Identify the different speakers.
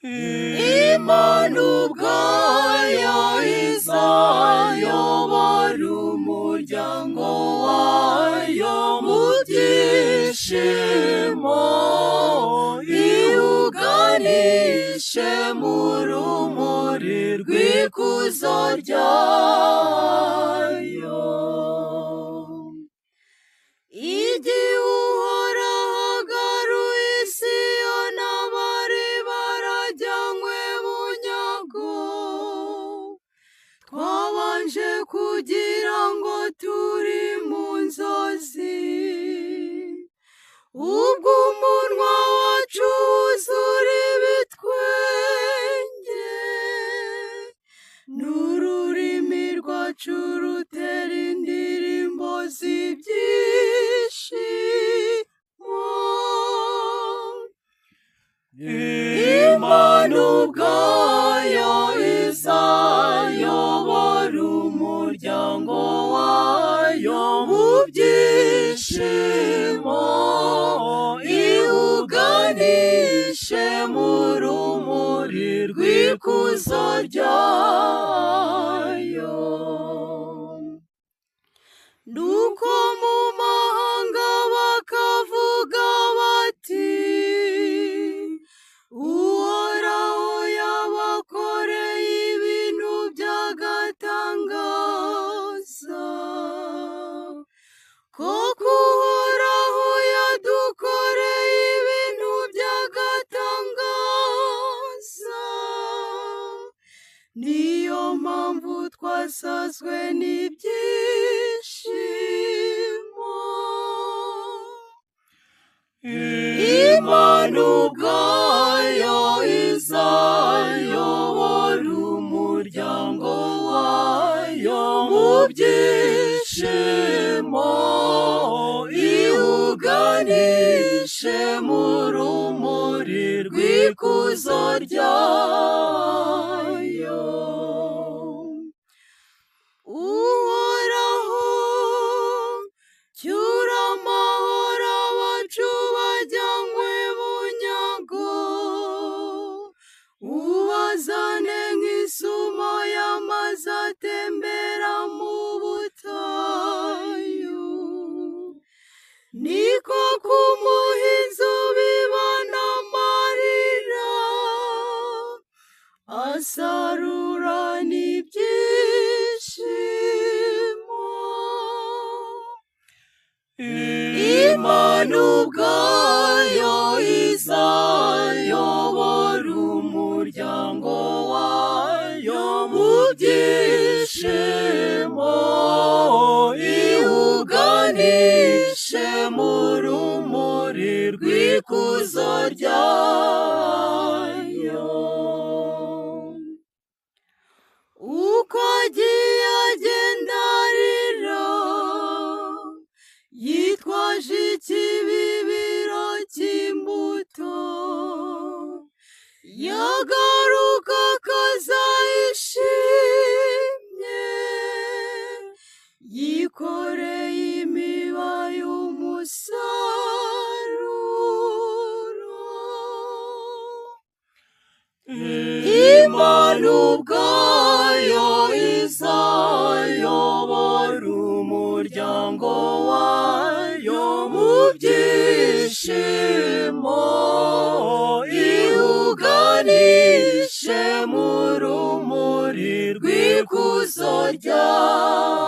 Speaker 1: Imana ubwayo izayobora umuryango wayo mu byishimo, iwuganishe mu rumuri rw'ikuzo ryayo. Igihe Uhoraho agaruye i Siyoni abari barajyanywe bunyago, twabanje kugira ngo turi mu nzozi, ubwo umunwa wacu wuzura ibitwenge, n'ururimi rwacu rutera indirimbo z'ibyishimo. Imana ubwayo izayobora umuryango wayo mu byishimo, iwuganishe mu rumuri rw'ikuzo ryayo. Nuko mu mahanga bakavuga bati: Uhoraho yabakoreye ibintu by'agatangaza. Koko Uhoraho yadukoreye ibintu by'agatangaza, niyo mpamvu twasazwe n'ibyishimo. Imana ubwayo izayobora umuryango wayo mu byishimo, iwuganishe mu rumuri rw'ikuzo ryayo. Uhoraho, cyura amahoro abacu bajyanywe bunyago, ubazane nk'isumo y'amazi atembera mu butayu. Niko kumuhinzi ubibana amarira, asarura n'ibyishimo. Imana ubwayo izayobora umuryango wayo mu byishimo, iwuganishe mu rumuri rw'ikuzo ryayo. Uko agiye agenda arira, yitwaje ikibibiro cy'imbuto, yagaruka akaza yishimye, yikoreye imiba y'umusaruro. Imana ubwayo izayobora umuryango wayo mu byishimo, iwuganishe mu rumuri rw'ikuzo ryayo.